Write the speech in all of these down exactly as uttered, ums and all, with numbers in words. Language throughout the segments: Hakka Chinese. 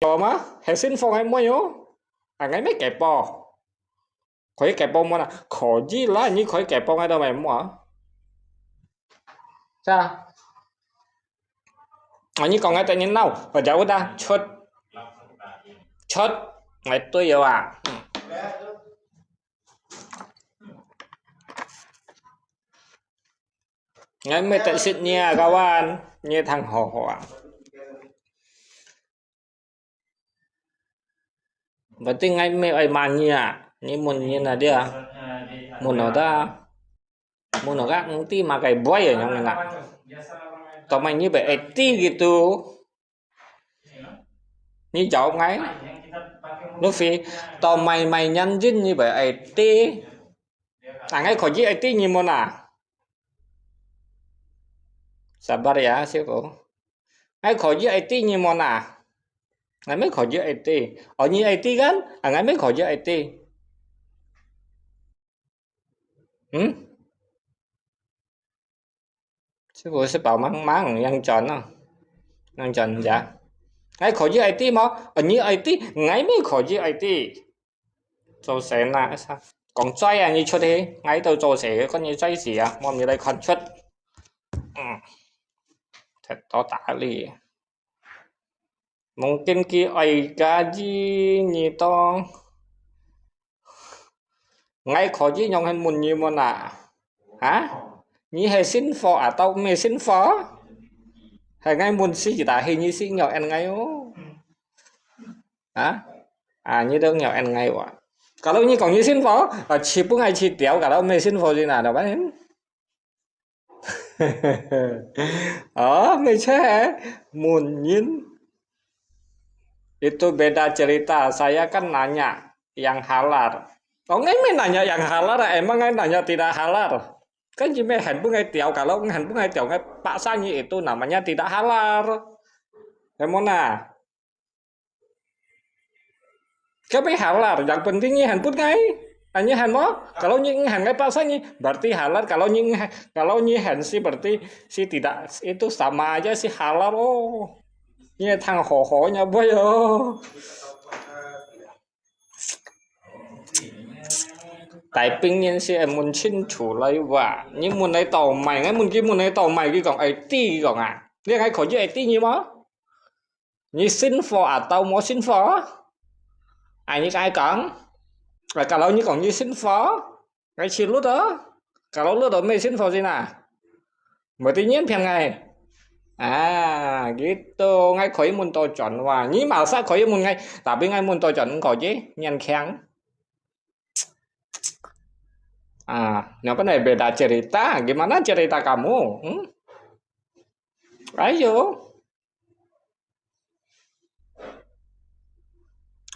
好嗎？係新貨个妹哦。啊，𠊎乜給包。可以給包麼啦？可以啦，你可以給包，𠊎都買麼啊？是啊。啊，你講个等你鬧，我就問他出，出，哎，對哦啊。嗯。𠊎乜得食你啊，kawan，你聽好好啊。Berarti𠊎乜愛罵你啊，你問你那dia，問我的，問我个，你知麼个buai啊，yang nak. Tao mai你bè ai ti gitu. Ni jawab ngai. Luffy, tao mai mai nyan jin ni bè ai ti. Angai kho ji ai ti ni mona. Sabar ya, siapa? Ngai kho ji ai ti ni mona. Ngai mai kho ji ai ti. O ni ai ti kan? Angai mai kho ji ai ti. Hmm? Siapa si pau mang mang yang chọn no. Yang chọn ya. Ngai kho ji ai ti mo? O ni ai ti, ngai mai kho ji ai ti. Cho sẻ na sa. Kong choi a ni chut he. Ngai tao cho sẻ kon ni choi si a. Mo mi lai kon chut. Thật to ta li. Mungkin ki ai ka ji ni to. Ngai kho ji nyong hen mun ni mon a. Ha? Ni he sin fo a tao me sin fo? He ngai mun si ta he ni si nyok en ngai o. Ha? A, ni dong nyok en ngai wa. Kalau ni kong ni sin fo, a, chi pung ai chi tiao, kalau me sin fo ji na, da ban. O, me che, mun yin. Itu beda cerita, saya kan nanya yang halal. O, ngai me nanya yang halal, emang ngai nanya tidak halal. Kan ji me hen pung ai tiao, kalau hen pung ai tiao, ngai paksa ni itu namanya tidak halal. Emang na. Kami halal, yang penting ni hen put ngai. Anyi hen mo? Kalau ni hen ngai paksa ni, berarti halal. Kalau ni, kalau ni hen si, berarti si tidak, itu sama aja si halal. O. Ni tang ho ho nya boy o. Taiping ni si mun chin chu lai wa. Ni mun lai tao mai, ngai mun ki mun lai tao mai ki kong ai ti kong a. Ni ngai kho ji ai ti ni mo? Ni sin fo a tao mo sin fo? Ai ni kai kong. Ai kalau ni kong ni sin fo? Ngai chi lut o. Kalau lut o me sin fo ji na. Mo ti nyen phiang ngai. A, gitu ngai kho ji mun to chọn wa. Ni mau sa kho ji mun ngai. Tapi ngai mun to chọn kho ji nyen khiang. A, nyo kan beda cerita. Gimana cerita kamu? Hmm? Ayo.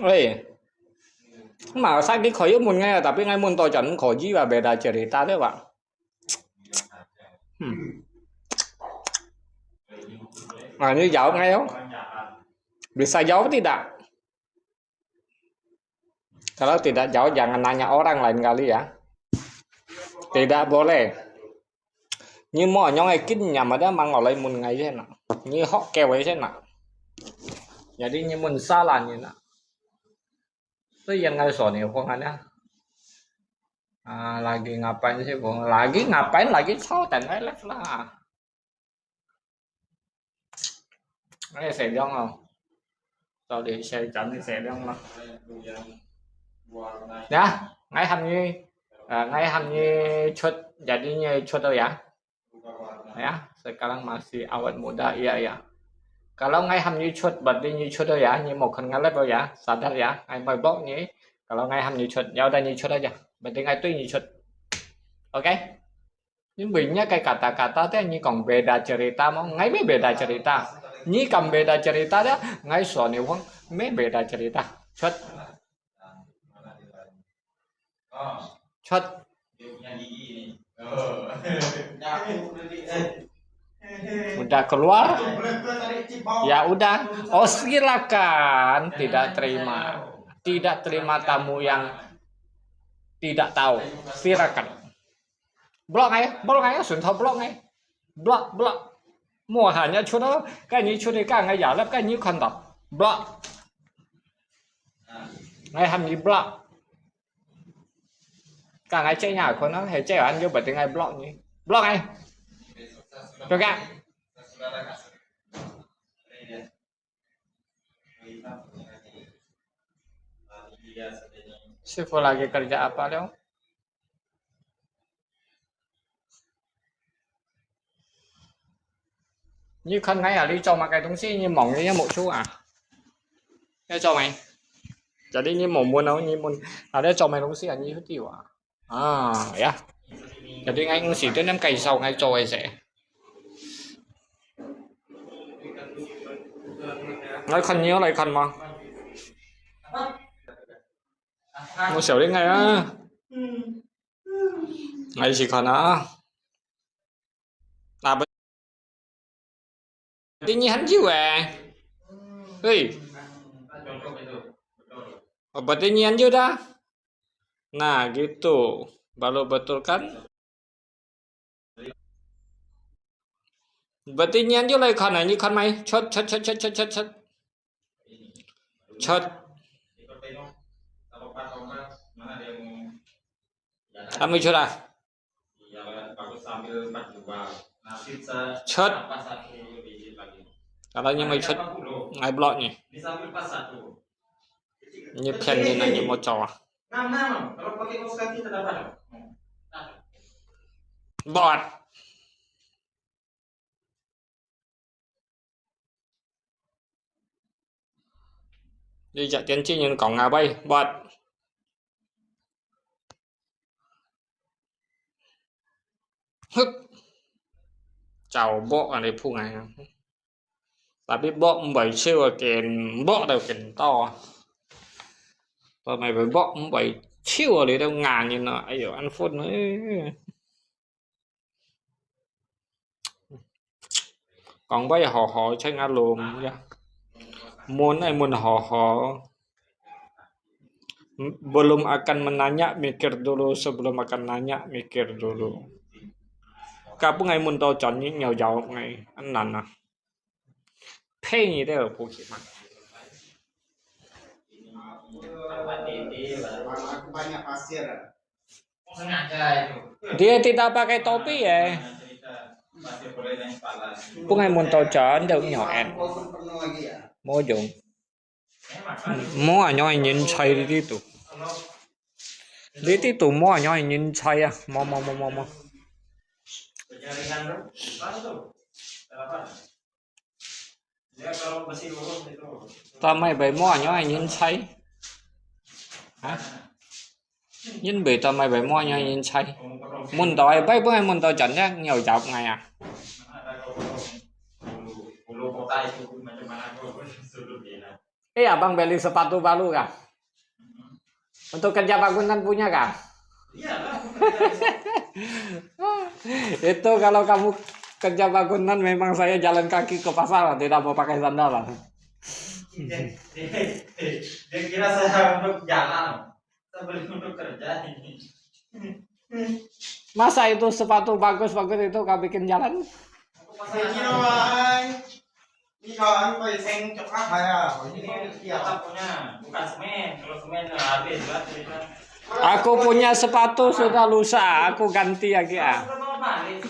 Ê, mà sao cái khỏi muốn nghe, tapi ngay muốn tôi chẳng khỏi gì và beda cerita thế bạn. Hmm. Mà như giàu ngay không? Bisa jawab tidak? Kalau tidak jawab, jangan nanya orang lain kali ya. Tidak boleh. Ni mo nyong ai kin nyam ada mang oleh mun ngai je na. Ni hok kewe je na. Jadi ni mun salah ni na. So yang ngai so ni hong ana. Ah, lagi ngapain sih, Bung? Lagi ngapain? Lagi sao dan ngai live lah. Ngai sẽ long không? Sau đi sẽ chọn đi sẽ long mà. Ya, ngai ham ni, ah, ngai ham ni chốt, jadi ni chốt đâu ya? Ya, sekarang masih awet muda, iya, iya. Kalau ngai ham ni chốt, berarti ni chốt ya, ni mau kan ngalep ya, sadar ya, ngai mai bok ni. Kalau ngai ham ni chốt, ya udah ni chốt aja. Berarti ngai tui ni chốt. Oke? Ni banyak kai kata-kata teh ni kong beda cerita mo, ngai me beda cerita. Ni kong beda cerita dah, ngai so ni wong me beda cerita. Chốt. Chốt. Udah keluar? Ya udah. Oh, silakan. Tidak terima. Tidak terima tamu yang tidak tahu. Silakan. Block ngai, block ngai, sun thau block ngai. Block, block. Mua hanya chốt đó, cái ni chốt đi cái ngai ya lep cái ni kon tao. Block. ，𠊎喊你block。 Ka ngai cek nya khon na, he cek an yo berarti ngai block ni. Block ai. Block ka. Sifu lagi kerja apa leo? Ni khon ngai a, ni cho ma cái东西, ni mong ni mok chu a. Ni cho mai. Jadi ni mong mun au, ni mun. A, ni cho mai东西a, ni hư tiêu a. A, ya. Jadi ngai ngsi tu nem kai sau ngai cho ai se. Lai khon ni, lai khon ma. Mo siau ni ngai a. Ngai si khon a. Tapi Berarti nyi han jiu eh. Hei. Oh, berarti nyi han jiu dah. Nah, gitu. Baru betul kan? Berarti nyi han jiu lai khon, nyi khon mai. Chot, chot, chot, chot, chot, chot, chot. Chot. Kami chot ah. Chot. Kalau nyi mai chot, ngai block nyi. Nyi phian nyi na nyi mo cho ah. Bot. Đi chợ Tiên Tri nhưng có ngà bay, bot. Hứp. Chào bộ anh đi phung này. Tapi bok mbai chiu ken bok tau ken to. Tao mai bai bok mbai chiu li tau ngan ni no. Ayo, ăn phun. Kong bai ho ho chai nga lum ya. Mun ai mun ho ho. Belum akan menanya, mikir dulu. Sebelum akan nanya, mikir dulu. Ka bu ngai mun to chọn ni nyau jawab ngai. Ăn năn à. Phe ni teo bu ki ma. Aku banyak pasir. Dia tidak pakai topi eh. Bu ngai mun to chọn deu nyau en. Mo jong. Mo a nyoi nyin chai di tu. Di ti tu mo a nyoi nyin chai ah. Mo, mo, mo, mo, mo. Tao mai bai mo a nyoi nyin chai. Hả? Nyin bai tao mai bai mo a nyoi nyin chai. Mun tao ai bai bu ngai mun tao chọn ya nyau jawab ngai ah. Eh, abang beli sepatu baru kah? Untuk kerja bangunan punya kah? Itu kalau kamu kerja bangunan memang saya jalan kaki ke pasar, tidak mau pakai sandal lah. Dia, dia, dia kira saya untuk jalan, saya beli untuk kerja ini. Masa itu sepatu bagus-bagus itu kau bikin jalan? Aku pasang. Ini loh, Mai. Ini kalau aku pakai seng coklat, Mai, ah. Ini kita punya, bukan semen. Kalau semen habis lah cerita. Aku punya sepatu sudah lusa, aku ganti lagi ah. Sudah mau balik.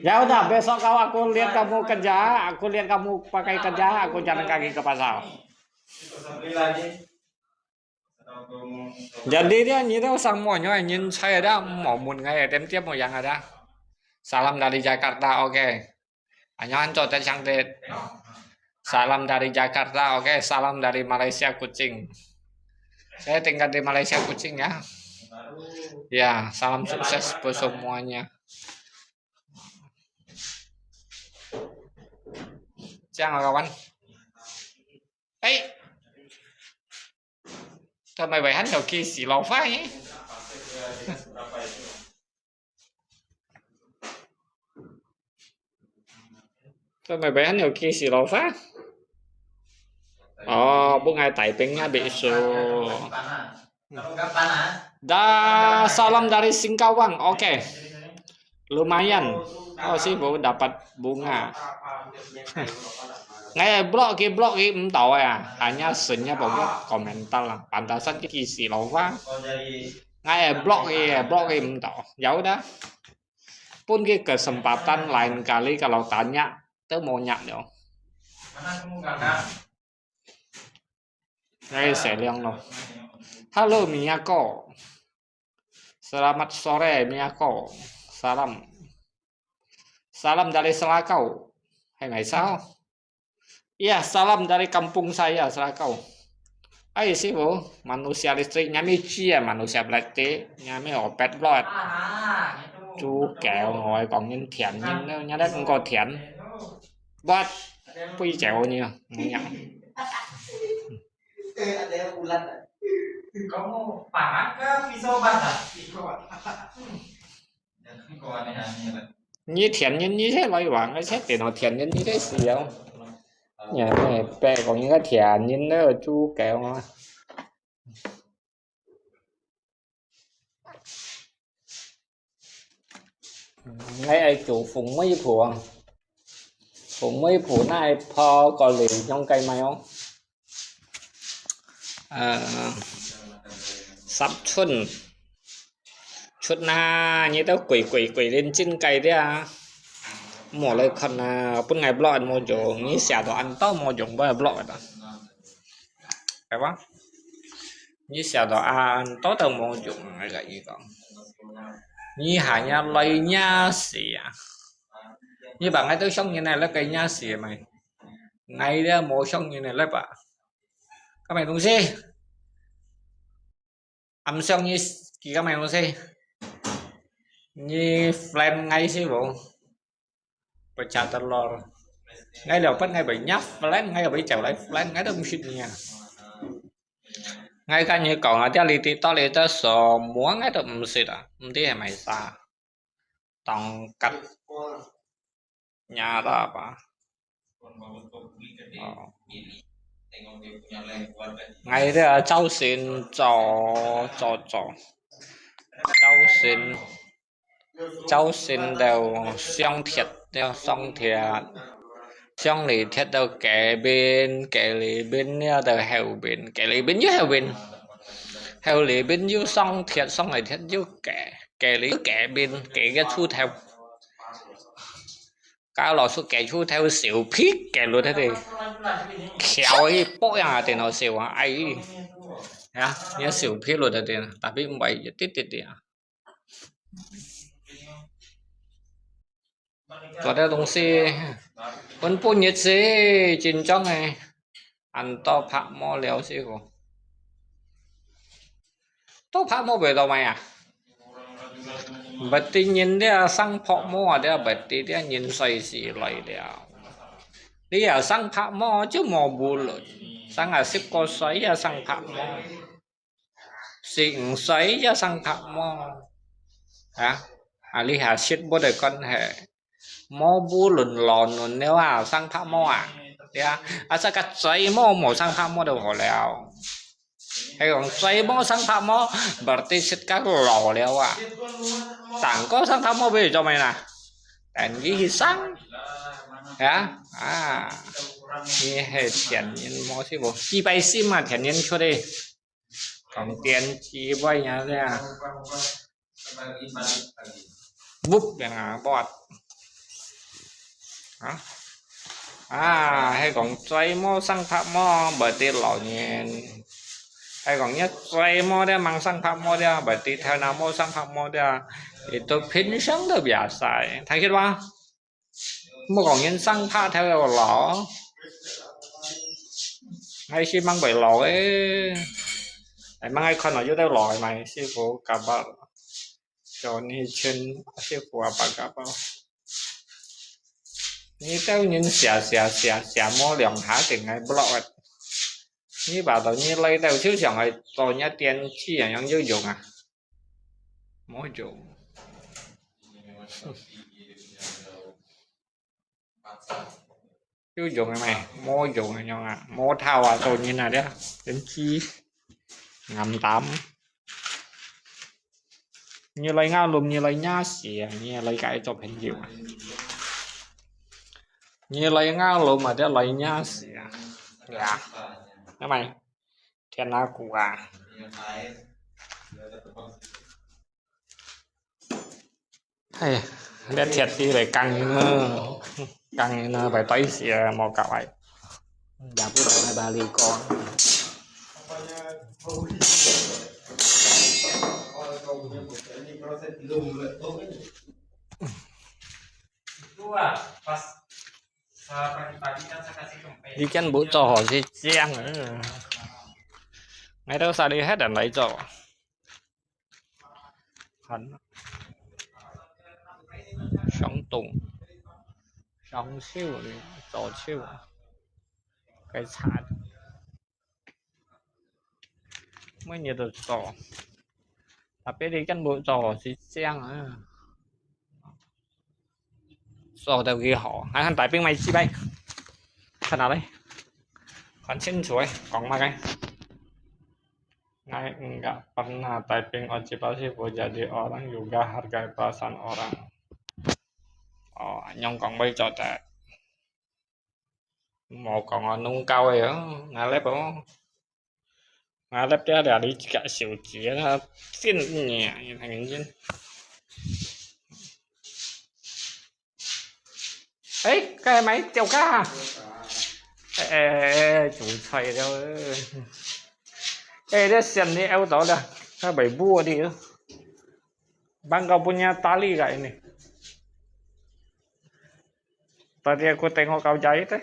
Ya udah, besok kau aku lihat kamu kerja, aku lihat kamu pakai kerja, aku jalan kaki ke pasar. Kita beli lagi. Jadi dia nyi tau sang mo nyo nyin chai ada mo mun ngai tem tiap mo yang ada. Salam dari Jakarta, oke. Anyo an cho ten sang det. Salam dari Jakarta, oke. Salam dari Malaysia Kuching. Saya tinggal di Malaysia Kuching ya. Ya, salam sukses buat semuanya. 这样啊，kawan。哎，tao mai bai han yo ki si lo fai. Tao mai bai han yo ki si lo fai. Oh, bu ngai tai ping nya bi su. Dah, salam dari Singkawang. Oke. Lumayan. Oh, si bu dapat bunga. Ngai block ke block ke 'm到啊，hanya senyap bawang komentar lah. Pantasan ke kisi lo fa. Ngai block ke block ke 'm到，有的。Pun ke kesempatan lain kali kalau tanya, tu mau nyak lo. Ngai selang lo. Halo Miyako. Selamat sore Miyako. Salam. Salam dari Selakau. Hai ngai sao? Iya, salam dari kampung saya, Selakau. Ai, sifu, manusia listrik, nyami cia, manusia black tea, nyami opet blood. Chú kẹo ngồi còn nhìn thiện nhìn nó nhá đấy không có thiện. Blood, bây giờ như, như. Có một phản ác, ờ, phi sâu băng à? Phi sâu băng. Nyi thiện nhân nyi thế lai vàng, cái chết tiền nó thiện nhân nyi thế xì không? Nhà này bè còn những cái thiện nhân đó là chú kẹo mà. Ngay ai chủ phùng mấy phủ à? Phùng mấy phủ này pho có lì trong cây mày không? Ờ, sắp xuân. Chuột na, nyi tao quỷ quỷ quỷ lên trên cây đấy à. Mò lại khăn à, bún ngai block ăn mò dùng, nyi xả đồ ăn tao mò dùng, bao block đó. Phải không? Nyi xả đồ ăn tao tao mò dùng, ngay cả ý con. Nyi hả nha, lấy nha xỉ à. Nyi bảo ngay tao sống như này, lấy cái nha xỉ mày. Ngay đấy mò sống như này, lấy bà. Các mày đúng gì? Âm song nyi kì các mày mô se. Nyi friend ngay si bo. Pecah telur. Ngay liao pet ngay bai nyah friend, ngay bai chèo lai friend, ngay tao msit nia. Ngay ka nyi kong a, tia li ti to li tao so mua ngay tao msit a. Mti hai mai sa. Tong kat. Nhà đó apa? Ờ. Ngay đó, cháu xin cho, cho, cho. Cháu xin, cháu xin đều song thiệt, theo song thiệt. Song lý thiệt đều kẻ bên, kẻ lý bên, theo đều hậu bên, kẻ lý bên, yứ hậu bên. Hậu lý bên, yứ song thiệt, song lý thiệt, yứ kẻ, kẻ lý, kẻ bên, kẻ cái thu theo. Ka lo su kẻ chu theo siu phí kẻ lu thế thì. Khéo hi bốc yang à, tên nó siu à, ai. Ya, ya siu phí lu thế thì, tapi mbai ya tít tít ya. Có theo đồng si. Vẫn bún nhiệt si, chín trong này. Ăn to phạ mò liao si cô. Tao phạ mò bê tao mày à? Bật tì nhìn đi à, sang phạ mò à, đi à, bật tì đi à, nhìn xoay xì lầy đi à. Đi à, sang phạ mò chứ mò bù lụt. Sang à, sip có xoay à, sang phạ mò. Xì xoay à, sang phạ mò. Hả? À, lý hà sip bố đời con hè. Mò bù lụt lò nụn nếu à, sang phạ mò à. Đi à, à, sao cắt xoay mò, mò sang phạ mò đâu hổ lèo. Hay còn xoay mò sang phạ mò, berarti sít cắt lò lèo à. Tảng có sang phạ mò bây giờ cho mày nè. Tảng ghi hi sang. Hả? À. Nhi hè thiện nhân mò xí bộ. Chi bay sim mà thiện nhân cho đi. Còn tiền chi bay nhà thế à. Búp nhà bọt. Hả? À, hay còn xoay mò sang phạ mò, bởi tì lò nhen. Hay còn nhất xoay mò đi mang sang phạ mò đi, bởi tì theo nào mò sang phạ mò đi. Thì tôi phính sáng tôi bịa sai. Thấy hết ba? Mò còn nhân sang phạ theo lò. Hay xí mang bởi lò ấy. Hay mang ai con nó vô theo lò mày, sư phụ cả bảo. Cho ni chen, sư phụ apa cả bảo. Ni tao nhìn xia xia xia xia mò lòng hả cái ngày block. Ni bảo tao ni lấy tao chứ chẳng hay tao nhá tiền chi à, yang yứ dùng à? Mò dùng. Yứ dùng à mày, mò dùng à nhong à, mò thao à tao nhìn à đấy, đến chi ngắm tắm. Như lấy ngao lùm, như lấy nhá xì, như lấy cái cho phấn dịu. 你來我路嘛，得來你死啊！呀，阿妹，天哪，苦啊！哎呀，這鐵地來扛人啊，扛人啊，phải對死啊，莫搞哎。也不懂那把利光。你根本做好是這樣啊！𠊎都使你還等來做，很，上東，上手，左手，該慘。 每日都做，tapi你根本做是這樣啊。做到幾好，還看大兵買幾杯，看下咧，看清楚誒，講麼个？𠊎enggak pernah typing ojibal sih jadi orang juga hargai perasaan orang。哦，恁樣講會做得。 無講哦，弄搞个哦，𠊎摎哦，𠊎摎這這裡一隻手指啊，真硬，你看看真。誒，該買掉个啊？誒，誒，誒，煮菜了。誒，這線你拗到了，該袂補的。Bang kau punya tali kak ini. Tadi aku tengok kau jahit eh.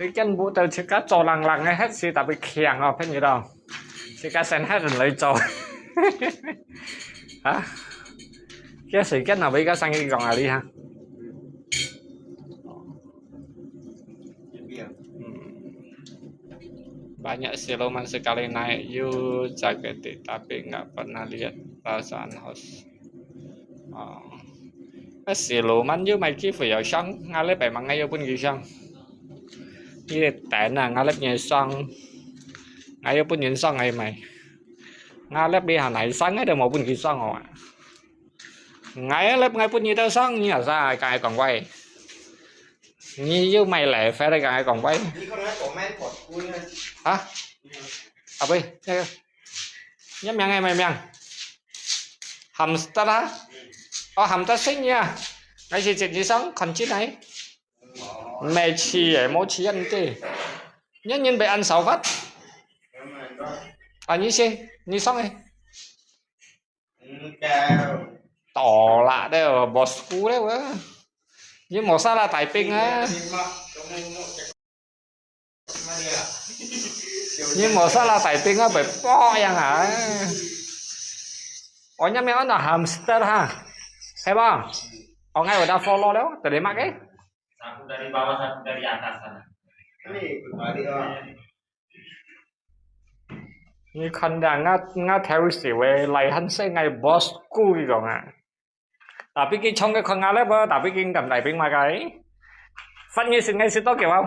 Ikan bu tau cika colang lang eh, het si tapi kiang oh, pen gitu. Cika sen het lei co. Hah? Kia si ikan apa ika sang ikong ali ha? Hmm. Banyak siluman sekali naik, you jaga tapi nggak pernah lihat perasaan host. Oh. Siluman you mai kifu ya sang, ngalep emang ayo pun gisang. Ini tena ngalep nyesang. Ayo pun nyesang ay mai. Ngalep di hanai sang ada mau pun gisang oh. Ngalep ngai pun nyita sang ni asa kai kong wai. Ni you mai le fe le kai kong wai. Ha? Apa? Ni yang ai mai yang. Hamster ha? Oh hamster sing ya. Ngai si cit ni sang kan cit ai. Mai chi ai mau chi yan te. Ni nin be an sao fat. Ani si ni sang ai. Tolak deh, bosku deh. Ni mau salah typing ah. Ni mau salah typing ah, bepok yang ah. Oh, ni memang ada hamster ha. Hei bang. Oh, ngai udah follow leo, terima ke? Satu dari bawah, satu dari atas sana. Ini berbalik ah. 你看啦，𠊎𠊎頭先个來喊聲𠊎bosku佢講啊。Tapi佢衝个看𠊎咧，tapi佢敢大兵嘛个？發你食𠊎食多久啊？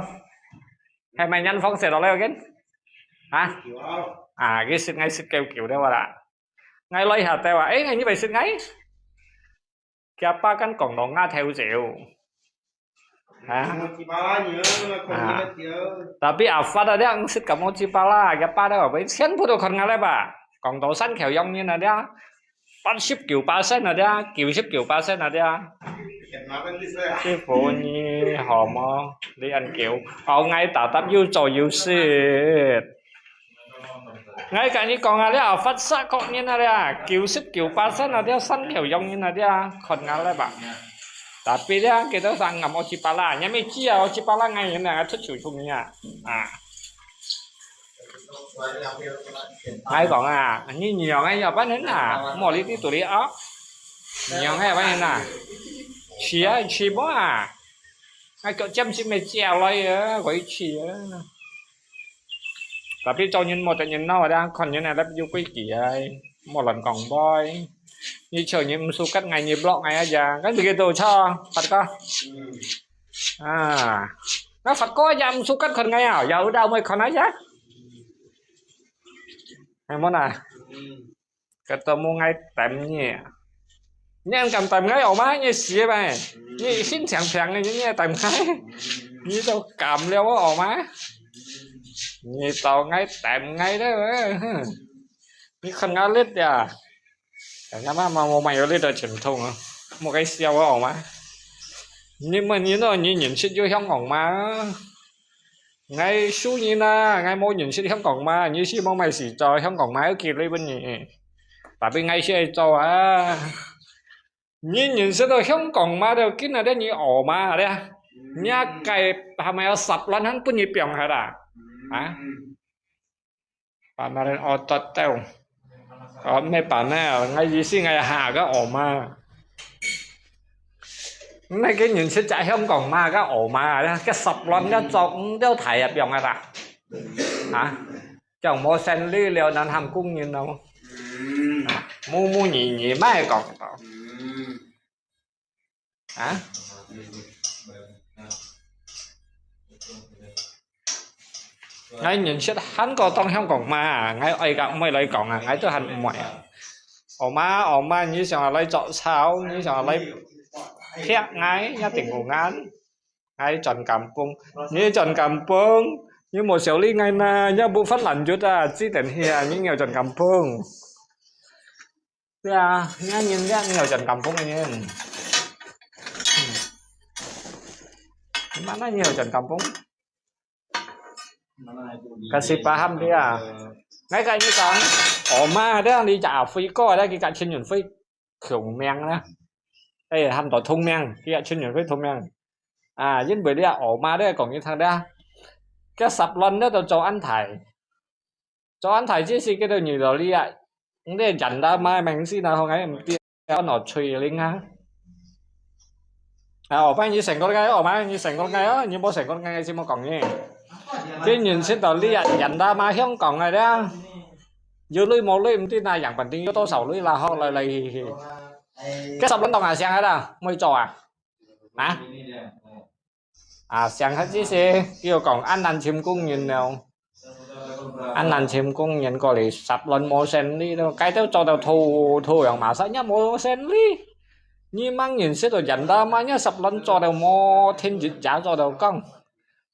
係咪人放射落來个？啊？啊，佢食𠊎食久久咧話啦。𠊎來下兜啊，誒，你咪食𠊎？佢阿爸敢講到𠊎頭先。 啊。Tapi afat ada ang sit kamu cipala, ya pada apa? Sian puto kan ngalai ba? Kong to san kau yang ni ada. Pan sip kiu pasen ada, kiu sip kiu pasen ada. Sifu ni homo, lian kiu. Au ngai tatap yu cho yu sit. Ngai kani kong ada, afat sa kok ni ada. Kiu sip kiu pasen ada, san kau yang ni ada. Kon ngalai ba? Tapi dia kita sang ngam oci pala, nya mi cia oci pala ngai yen ngai thut chu chu mi a. A. Ngai kong a, ni nyong ngai ya pa nen a, mo li ti tu li a. Nyong ngai pa nen a. Cia, ci bo a. Ngai kok jam si me cia loi a, koi ci a. Tapi cho nhân một nhân nau ada, kon nhân ada yu kui ki ai. Một lần cộng với. Ni cho nhân msu kat ngai ni block ngai aja. Kan begitu cho, pat ko. A. Na fat ko aja msu kat kon ngai a. Ya udah moi kon aja. Hai mo na. Ketemu ngai tem ni. 你還敢抌𠊎哦嘛？你死吧！你心腸病个，你還抌𠊎？你都敢了哦嘛？你到𠊎抌𠊎了，哼！你看𠊎力呀！Nama mau mayo lito chim thung啊，莫个笑哦嘛！你問你喏，你認識有香港嘛？ 𠊎輸人啊，𠊎無認識香港嘛，你識無買時做香港嘛，有機會分你。Tapi𠊎識做啊。你認識到香港嘛，就今日你哦嘛咧，你該還有十輪還分你放下啦，啊？Pamarin otot teo. 哦，毋係辦呢，𠊎意思𠊎下个哦嘛。毋係佢認識隻香港嘛，个哦嘛，个十輪个作五條大啊，放啊啦。啊，講無生理了，能喊工人咯。啊，無無疑疑，莫講到。啊？ 𠊎認識還過當香港嘛，𠊎愛甲毋愛來講啊，𠊎都還毋愛啊。哦嘛，哦嘛，你想來作操，你想來劈𠊎，一定有眼。𠊎轉感風，你轉感風，你無小理𠊎呐，你無發爛肉啊，只等去啊，你又轉感風。 對啊，你看人家你有轉感風个人。嗯。Mana你有轉感風？Kasi paham dia.𠊎甲你講，我媽咧，你隻阿輝哥咧，佢甲陳雲輝共名啦。誒，喊到同名，佢甲陳雲輝同名。啊，因為你阿我媽咧講佢聽咧，佢十輪咧都做安泰。 做安泰之時，佢都遇到你啊，你人啦嘛，明星啊，好，𠊎毋知，安到吹鈴啊。啊，我發現你成功个，我發現你成功个哦，你無成功个，先莫講你。佢認識到你啊，人啦嘛，香港个啦。有鐳無鐳毋知啦，樣本定有多少鐳啦，好，來來去去。該十輪當下想个啦，莫做啊。啊？ 啊，想下之時，佢又講恁難尋工人了。恁難尋工人過來，十輪無生理了，該兜做到土土樣嘛，啥也無生理。你吂認識到人啦嘛，你十輪做到無天日也做到光。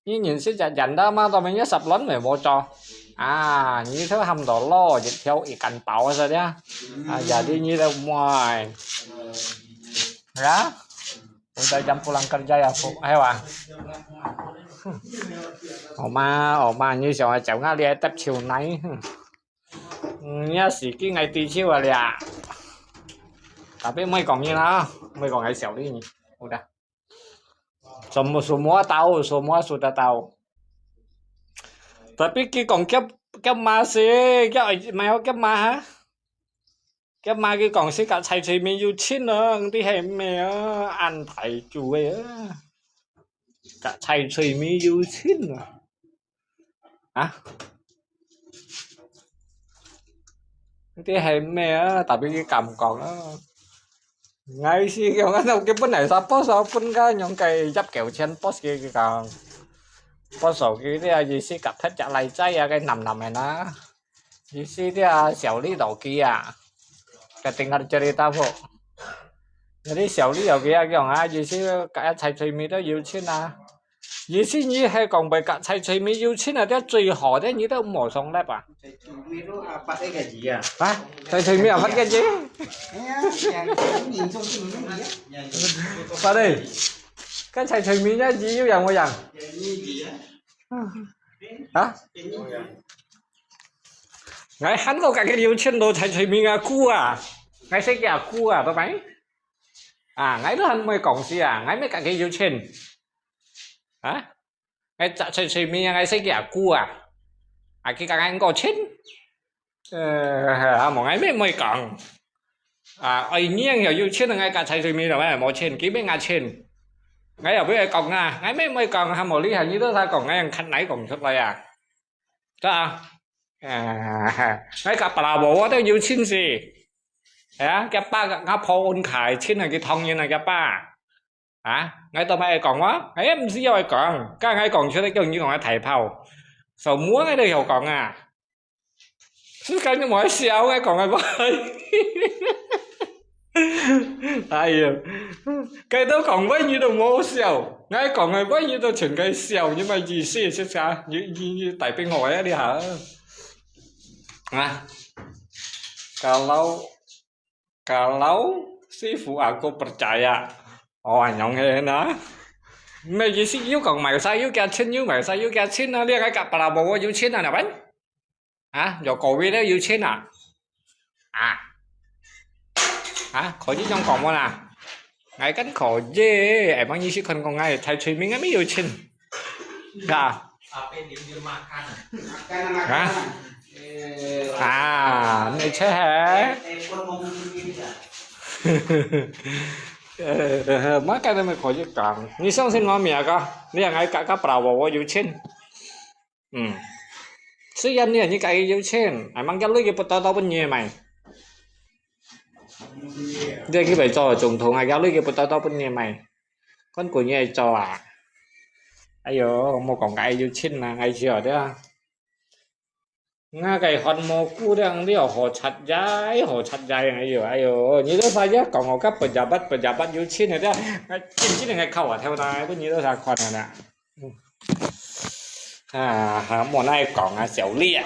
你認識隻人啦嘛，到尾你十輪咪無做。啊，你都喊到咯，一條一間包啊，是的。啊，jadi你都無愛。Ya? Udah jam pulang kerja ya, Bu. Ayo, ah. Oma, oma, 你想愛走啊，你愛搭手泥。嗯，你也是跟𠊎對手啊，你啊。Tapi莫講你啦，莫講𠊎笑你。Udah. Semua, semua tahu, semua sudah tahu. Tapi佢講夾，夾嘛是，夾，買好夾嘛哈？ 佢嘛佢講是甲蔡翠明有親啊，你係咩啊？恁大主个啊！甲蔡翠明有親啊？啊？你係咩啊？Tapi佢敢講啊？𠊎是講，佢本來sa boss，分个用个入九千boss佢講，boss佢啲啊，意思甲別隻來仔啊，个男男个啦。 意思這小麗老佢啊，佢定下cerita po。Jadi小麗老佢啊，講啊，意思甲蔡翠明都有親啊。意思你係講袂甲蔡翠明有親啊，這最好的你都無上來吧？啊？蔡翠明有發个字？發嘞，跟蔡翠明个字有樣無樣？啊？ 𠊎還過甲佢有親到蔡翠明啊，姑啊，𠊎識佢啊，姑啊，拜拜。啊，𠊎都還毋會講事啊，𠊎乜甲佢有親。啊，𠊎蔡，蔡翠明啊，𠊎識佢啊，姑啊，啊，佢甲𠊎過親。呃，啊，無，𠊎乜毋會講。 啊，愛人又有親，𠊎甲蔡翠明咯，𠊎無親，佢乜𠊎親。𠊎又毋會講啊，𠊎乜毋會講，還無你還你都在講，𠊎用看哪講出來啊？對啊，啊，𠊎甲Prabowo都有親事。係啊，佢爸，𠊎婆安排親啊，佢當然啊，佢爸。啊，𠊎都毋會講啊，𠊎也毋需要愛講，甲𠊎講出來，叫你講个大炮，手摸𠊎都有講啊。 係，該你莫笑，𠊎講个話。哎呀，該兜講話你都無笑，𠊎講个話你都全个笑，你麼意思？識啥？你你你大兵我呀，你好。啊，kalau kalau si Fu aku percaya，哦，恁樣个呢？麼意思？又講買晒又加錢，又買晒又加錢啊！你還講Prabowo有錢啊？哪般？啊，有各位都有錢啊？啊？啊，可以恁樣講無啦？𠊎kan可以，emang你係看講𠊎太聰明，𠊎乜有錢，啊？Apa dia dia makan? Makan, makan. Hah? Eh, 啊，你這係？ Telepon mau menghubungi dia. 呃，麼个都可以講。你相信我咩个？你還愛講講Prabowo有錢？嗯。雖然你你家己有錢，還吂个鐳佢不多多分你買。你去來做總統啊，个鐳佢不多多分你買。看佢你做啊。哎喲，莫講个有錢啦，哎喲，對啊。 𠊎个汗毛菇這樣了，好出來，好出來，哎喲，哎喲，你都啥也講我个pejabat，pejabat有錢个，這，哎，真正个靠啊，頭那，不，你都啥看啊，這。嗯。啊，哈，莫那講啊，小麗啊。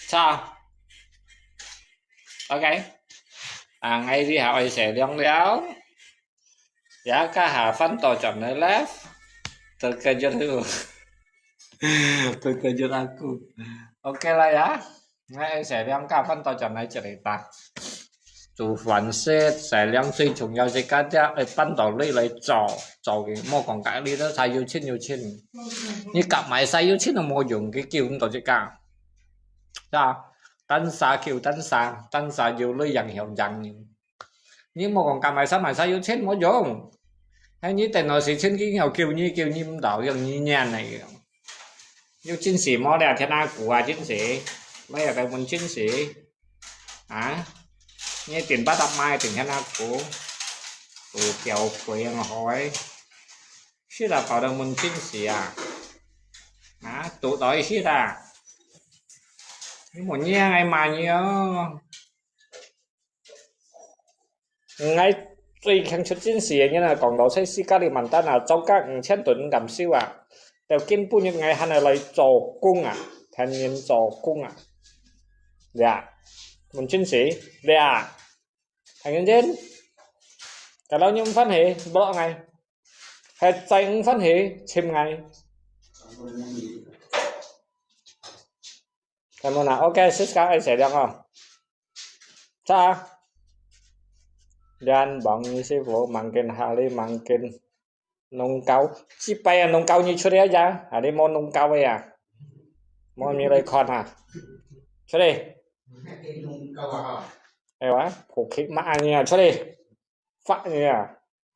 啥？ OK，啊，𠊎這下愛洗涼了，ya，這下翻到轉來left，terkejut aku，terkejut aku。OK啦ya，𠊎愛洗涼，這翻到轉來這裡吧。煮飯食，洗涼最重要係這隻，愛搬到這裡來做，做个，莫講該裡頭才有錢有錢。你夾埋晒有錢都無用，佢救毋到自家。 呀，單儕救單儕，單儕有鐳贏曉贏人。你莫講講買衫買衫有錢無用，係你等到時錢佢曉救你，救你毋到，用你念个。有真實無咧？天下古啊，真實，來啊，來問真實。啊？你電巴達買定天下古，有條鬼樣海。 係啦，搞到問真實啊！啊，堵到一息啦！你問你愛罵你哦！𠊎最近出真實个人啊，講到在西加里曼丹啊，做工五千盾毋敢收啊！到今晡日𠊎還係來做工啊，天天做工啊！呀，問真實，呀！ Thằng nhân dân, kalau ñu mfan hê, block ngai. Hay chay mfan hê, chim ngai. Kamu na, ok, sis ka ai sẽ đang à. Cha. Yan bang ni si vo mangkin hali mangkin. Nông cau. Chi pai à, nông cau ñu chua đê ya. Hali mo nông cau ya. Mo mi lai khon ha. Chua đê. Nông cau à. Ai wa, phổ khích mã ñu chua đê. Phá ñu à.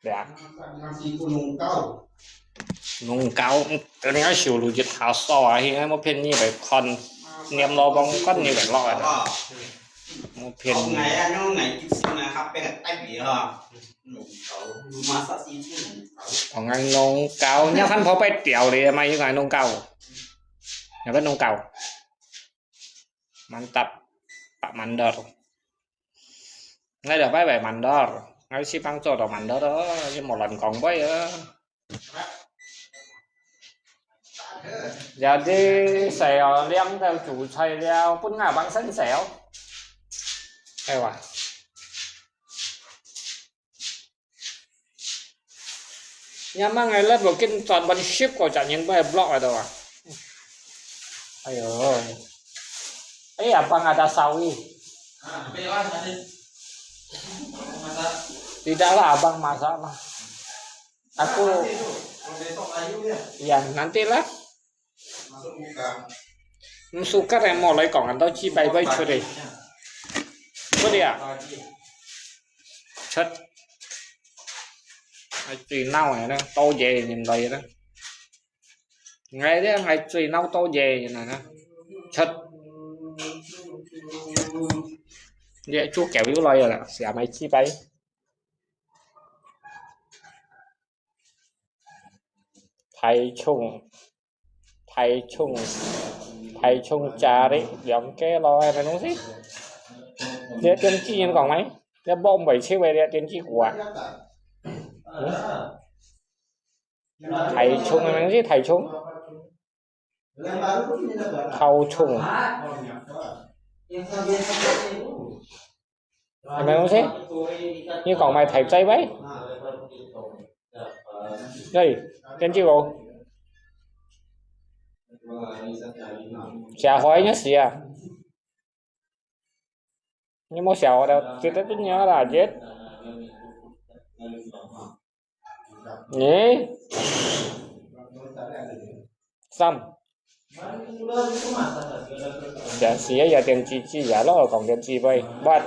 Đê à. Nông cau. Nông cau. Cái này siêu lù chít hào so à. Hi ngay mo phiên ñu phải khon. Niệm lo bóng con ñu phải lo à. Mo phiên. Ông này á, nó ngày chút xíu này hấp cái này tách gì hả? Nông cau. Masak seafood nông cau. Ôi, ngai nông cau, nhớ khăn phó bét tiểu đi mà, ngai nông cau. Nhớ bét nông cau. Mantap. Pak Mandor. Ngai dah bái bai Mandor. Ngai si pang cho tau Mandor đó, nhưng một lần còn bái á. Jadi, xèo liang tau chủ菜liao, pun ngà bang sân xèo. Ai wa. Nhà mang ngai lát bộ kinh toàn văn ship của chả những bài blog ở đâu à. Ayo. Ấy à, bang ada sawi. Tidak lah, abang masak lah. Aku, ya, nantilah. Masuk buka. Masuk ka remo lai kong an tau chi bai bai chut đi. Chut đi à? Chut. Ai, tùy nau này đó, tô về nhìn lại đó. Ngay đấy, ngay tùy nau tô về nhìn này đó. Chut. Vậy chú kéo vô lại rồi, xả máy chi bai. Thái Trung. 大眾，大眾價值兩個咯，係麼東西？這電子人講咩？這摸毋會笑个，這電子股啊。嗯？大眾係麼東西？大眾？大眾。係麼東西？你講麼大隻喂？喂，電子股。寫好个意思啊。你莫寫好了，絕對不要啦，絕。你。三。寫寫也電子紙啊，老講電子杯，八。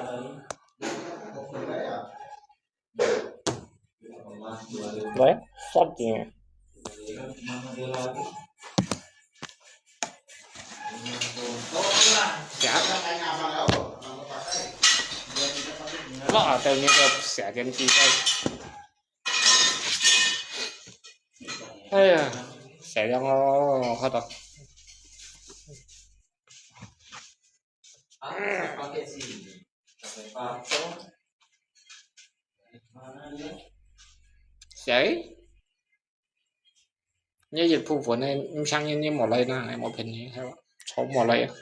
喂，煞電。寫。老等你个寫電子杯。 哎呀，寫了哦，好多。寫？你一部分呢，毋相信你無來啦，無騙你，係吧？錯無來啊！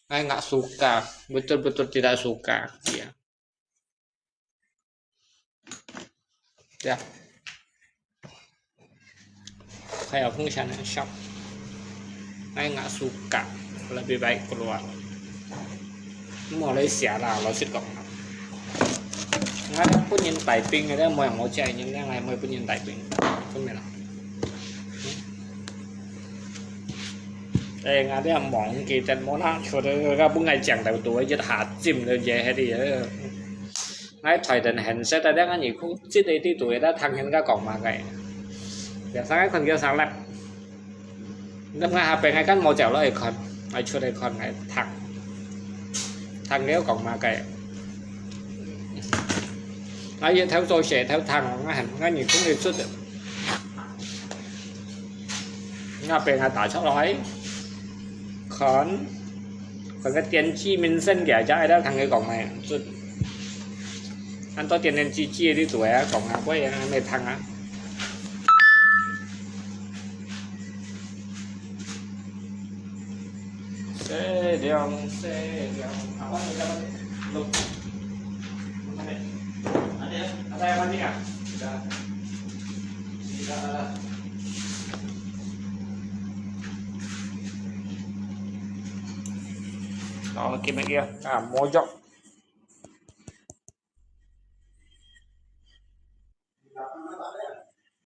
哎，ngak suka, betul-betul tidak suka, ya. 對啊。還有分享一下。哎，ngak suka, lebih baik keluar. 莫來寫啦，老實講啦。𠊎本人大兵个，無人無責任，𠊎無本人大兵，做咩啦？哎，𠊎這忙佢，真無拿出來，本來講到多一下尖了，也係个。 𠊎台燈現實在這个耳空，這个地圖也在聽人家講麼个。有時𠊎看佢上來，你𠊎下邊𠊎跟無走落去看，𠊎出來看𠊎聽，聽佢講麼个。𠊎日頭做事頭聽，𠊎很，𠊎耳空會出的。 𠊎被𠊎打出來，看，看个電子明星个，就愛到聽佢講咩，就，恁多電電子子个你做啊，講啊，我也還沒聽啊。 細量，細量。好，今日个啊，摸着。